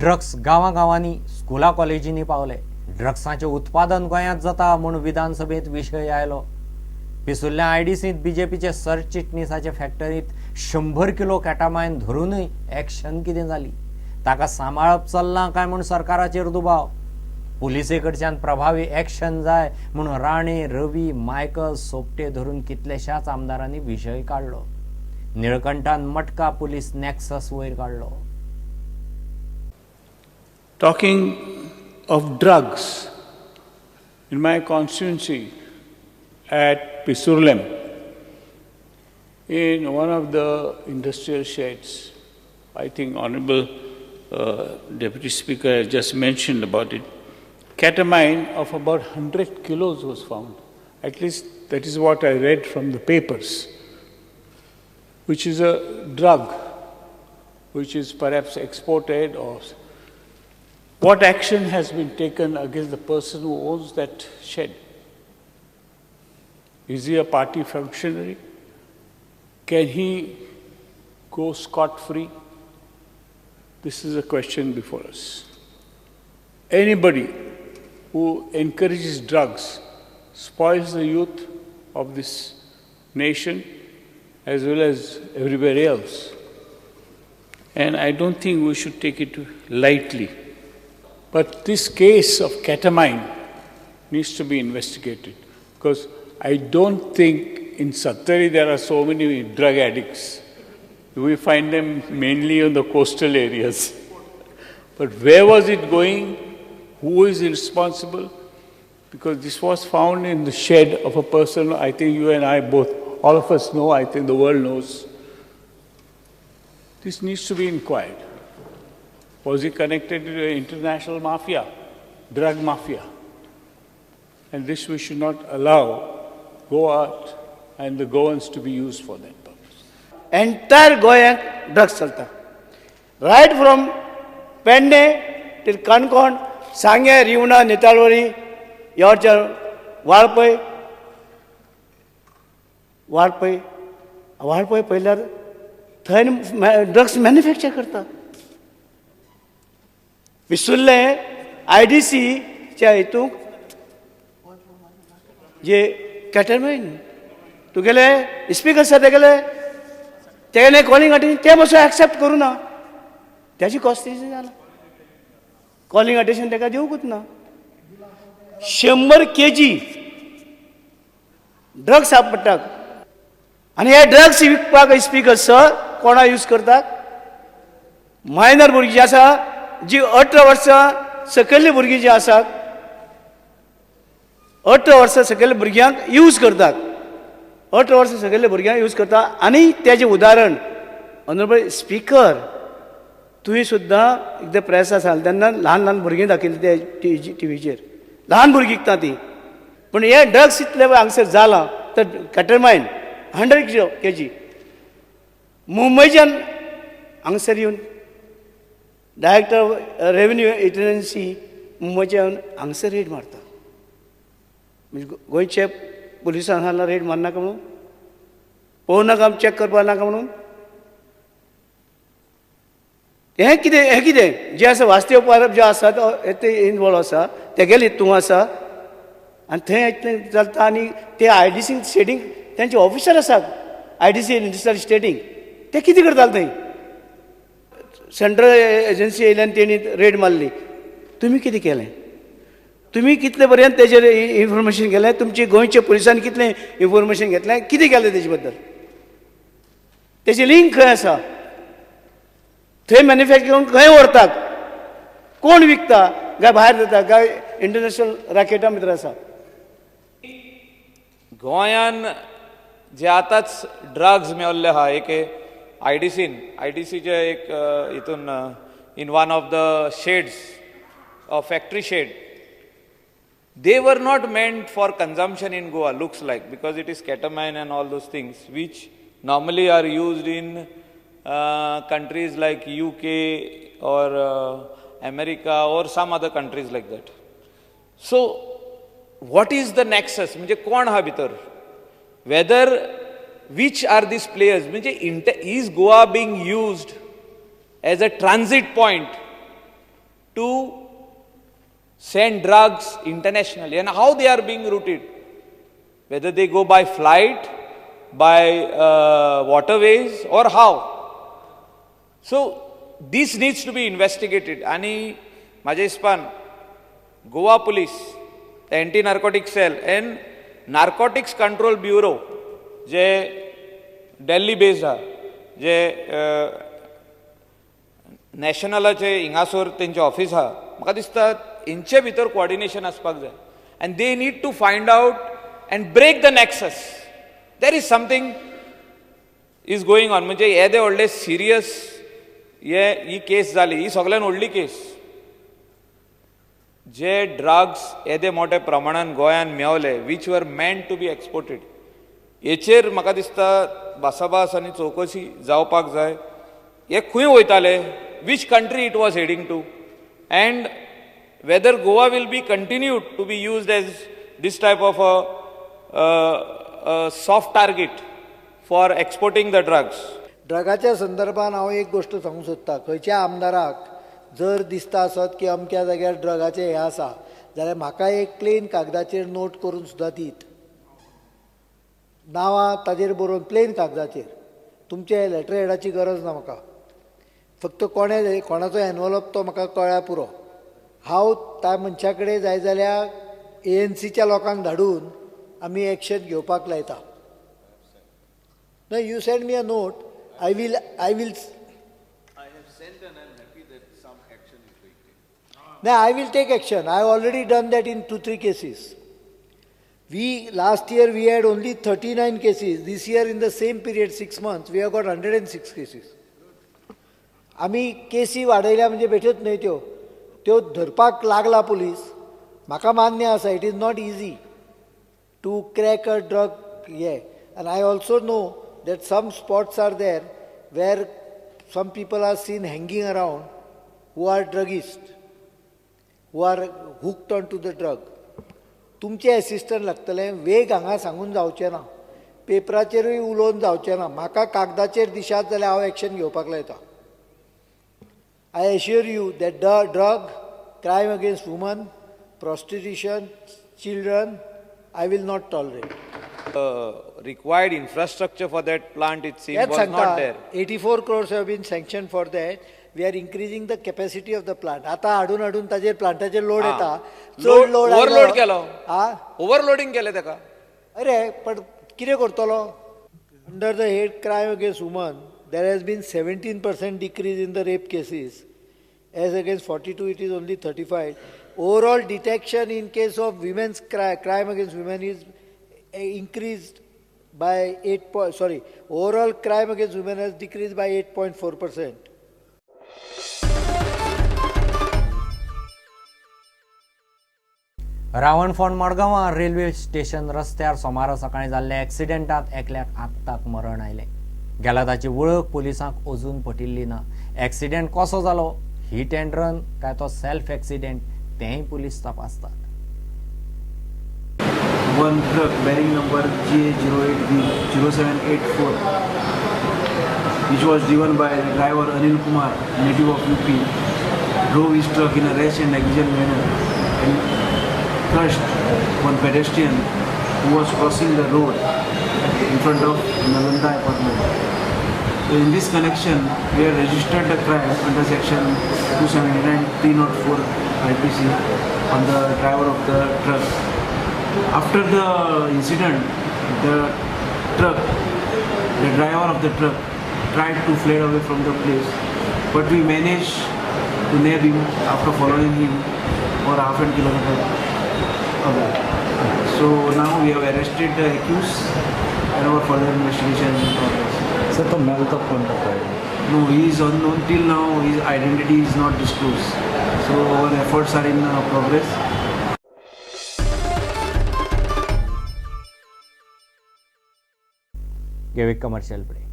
Drugs गांवागांवांनी, स्कुला कॉलेजींनी पावले. ड्रग्साचें उत्पादन गोंयांत जाता म्हूण विधानसभेंत विशय आयलो. पिसुर्ल्या आयडीसींत बीजेपीचे सरचिटणीसाचे फॅक्टरींत 100 किलो कॅटामायन धरूनय एक्शन कितें जाली? ताका सांबाळप चल्लां काय म्हूण सरकाराचेर दुबाव. पुलिसे कडच्यान प्रभावी एक्शन जाय म्हूण राणे, रवी, मायकल, सोपटे धरून कितलेशाच आमदारांनी विशय काडलो. निळकंठान मटका पुलीस नॅक्सस वयर काडलो. Talking of drugs, in my constituency at Pisurlem, in one of the industrial sheds, I think Honorable Deputy Speaker has just mentioned about it, ketamine of about 100 kilos was found. At least that is what I read from the papers, which is a drug which is perhaps exported or what action has been taken against the person who owns that shed? Is he a party functionary? Can he go scot free? This is a question before us. Anybody who encourages drugs spoils the youth of this nation as well as everywhere else. And I don't think we should take it lightly. But this case of ketamine needs to be investigated because I don't think in Sattari there are so many drug addicts. We find them mainly in the coastal areas. But where was it going? Who is responsible? Because this was found in the shed of a person, I think you and I both, all of us know, I think the world knows. This needs to be inquired. Was he connected to the international mafia, drug mafia? And this we should not allow Goa and the Goans to be used for that purpose. Entire गोंयांत drugs चलता, right from Pernem till Canacona, Sanguem, Rivona, निताळवरी, ह्या वाळपय. वाळपय, वाळपय पळयल्यार थंय drugs manufacture करता. पिसुर्ले आयडीसीच्या हितूंक जे कॅटरमेन तुगेले speaker आसा, तेगेले तेगेले कॉलिंग अटेन्शन ते मातसो एक्सेप्ट करूं ना. तेजी कॉस्ट जाला, कॉलिंग अटेन्शन ताका दिवंकूच ना. 100 केजी ड्रग्स सापडटात आनी हे ड्रग्स विकपाक स्पीकर सर कोणा यूज करतात? मायनर भुरगीं जी आसा, जी 18 वर्सां सकयल्ली भुरगीं जी आसात, 18 वर्सां सकयल्ल्या भुरग्यांक यूज करतात. 18 वर्सां सकयल्ल्या भुरग्यांक यूज करता. आनी तेजें उदाहरण, ऑनरेबल स्पीकर, तुवें सुद्दां एकदां प्रेसा सांगलें तेन्ना ल्हान ल्हान भुरगीं दाखयली ते टिवीचेर, ल्हान भुरगीं विकता ती. पूण हे ड्रग्स इतले हांगसर जालां तर कॅटरमायन 100 केजी मुंबयच्यान हांगसर येवन, डायरेक्टर रेवन्यू एजन्सी मुंबयच्यान हांगसर रेड मारता. म्हणजे गोंयचे पुलिसांक सांगला रेड मारनाका म्हणून, पळोवं नाका, चॅक करपा नाका म्हणून. हें कितें? हें कितें जें आसा, वास्तव परब जे आसा ते इनवॉल्व आसा, तेगेले हितूंक आसा आनी थंय इतलें चलता. आनी ते आयडीसी स्टेटींग तेंचे ऑफिसर आसात, आयडीसी इंडस्ट्रियल स्टेटींग, ते कितें करताले थंय? सेंट्रल एजन्सी येयली आनी तेणी रेड मारली. तुमी कितें केलें? तुमी कितले पर्यंत तेजेर इन्फॉर्मेशन केलें? तुमचे गोंयच्या पुलिसांनी कितलें इन्फॉर्मेशन घेतलें? कितें केलें तेजे बद्दल? तेजी लिंक खंय आसा? थंय मॅन्युफॅक्चर करून खंय व्हरतात? कोण विकता काय भायर दिता काय इंटरनॅशनल रॅकेटा भितर आसा? गोंयान जे आतांच ड्रग्स मेवल्ले आहा एक आयडीसीन, आयडीसीचे एक हितून, in one of the sheds, factory shed, they were not meant for consumption in Goa, looks like, because it is ketamine and all those things, which normally are used in countries like UK or America or some other countries like that. So, what is the nexus? म्हणजे कोण हा भितर? Whether, which are these players? म्हणजे is Goa being used as a transit point? to send drugs internationally and how they are being routed, whether they go by flight, by waterways or how. So this needs to be investigated. आनी म्हाज्या हिसपान Goa Police, Anti Narcotic Cell and Narcotics Control Bureau J Delhi based आहा, जे नॅशनलाचे हिंगासर तेंचे office आहा, म्हाका दिसता हेंचे भितर कोऑर्डिनेशन आसपाक जाय and they need to find out and break the nexus. There is something is going on. म्हणजे येदे व्हडले सिरियस हे ही केस जाली, ही सगळ्यान व्हडली केस. जे ड्रग्स येदे मोठ्या प्रमाणान गोंयान मेवले, which were meant to be exported, हेचेर म्हाका दिसता भासाभास आनी चवकशी जावपाक जाय. हे खंय वयताले, which country it was heading to, and whether Goa will be continued to be used as this type of a soft target for exporting the drugs. ड्रगाच्या संदर्भात हांव एक गोश्ट सांगूंक सोदतां. खंयच्या आमदाराक जर दिसता आसत की अमक्या जाग्यार ड्रगाचें हें आसा जाल्यार म्हाका एक प्लेन कागदाचेर नोट करून सुद्दां दीत, नांवां ताजेर बरोवन प्लेन कागदाचेर, तुमचे लेटर हेडाची गरज ना म्हाका. फक्त कोणें कोणाचो एनवलप तो म्हाका कळ्ळ्यार पुरो. हांव त्या मनशा कडेन जाय जाल्यार एएनसीच्या लोकांक धाडून आमी एक्शन घेवपाक लायता. No, you send me a note. I will I have sent and I'm happy that some action is being taken. No, I will take action. I have already done that in 2-3 cases. We last year we had only 39 cases. This year in the same period, 6 months, we have got 106 cases. आमी केसी वाडयल्या म्हणजे बेठ्योच न्हय त्यो, त्यो धरपाक लागला police. म्हाका मान्य आसा, it is not easy to crack a drug हे. And I also know that some spots are there where some people are seen hanging around who are druggist, who are hooked on to the drug. तुमचें assistant लागतलें. वेग हांगा सांगून जावचें ना, पेपराचेरूय उलोवन जावचें ना. म्हाका कागदाचेर दिशात जाल्यार हांव एक्शन घेवपाक लायता. I assure you that the drug, crime against woman, prostitution, children, I will not tolerate. Required infrastructure for that plant, it seems, हेच was not सांगता, there. 84 crores have been sanction for that. We are increasing the capacity of the plant. आतां हाडून हाडून ताजेर प्लांटाचेर load येता, चड load. Overload केलो. आ ओवरलोडींग केलें ताका. अरे, पण कितें करतलो? Under the head crime against woman, there has been 17% decrease in the rape cases. As against 42, it is only 35. Overall detection in case of women's crime against women is increased by 8 point, sorry, overall crime against women has decreased by 8.4%. Ravanfond मडगांवां railway station रस्त्यार सोमारा सकाळीं जाल्ल्या एक्सिडेंटात एकल्याक आत्ताक मरण आयलें. गेला ताची वळख पोलिसांक अजून पटिल्ली ना. एक्सिडेंट कसो जालो, हिट अँड रन काय तो सेल्फ एक्सिडेंट, तेंय पुलीस तपासतात. One truck bearing number GA08B0784, which was driven by the driver Anil Kumar, native of UP, drove his truck in a rash and negligent manner and crushed one pedestrian who was crossing the road in front of Nalanda apartment. So in this connection, we have registered the crime under section 279 304 IPC on the driver of the truck. After the incident, the driver of the truck tried to flee away from the place, but we managed to nab him after following him for half a kilometer away. So now we have arrested the accused and our further investigation is in progress. Sir, तो mail तो कोण तो? No, he is unknown till now. His identity is not disclosed. So our efforts are in progress. घेवया commercial break.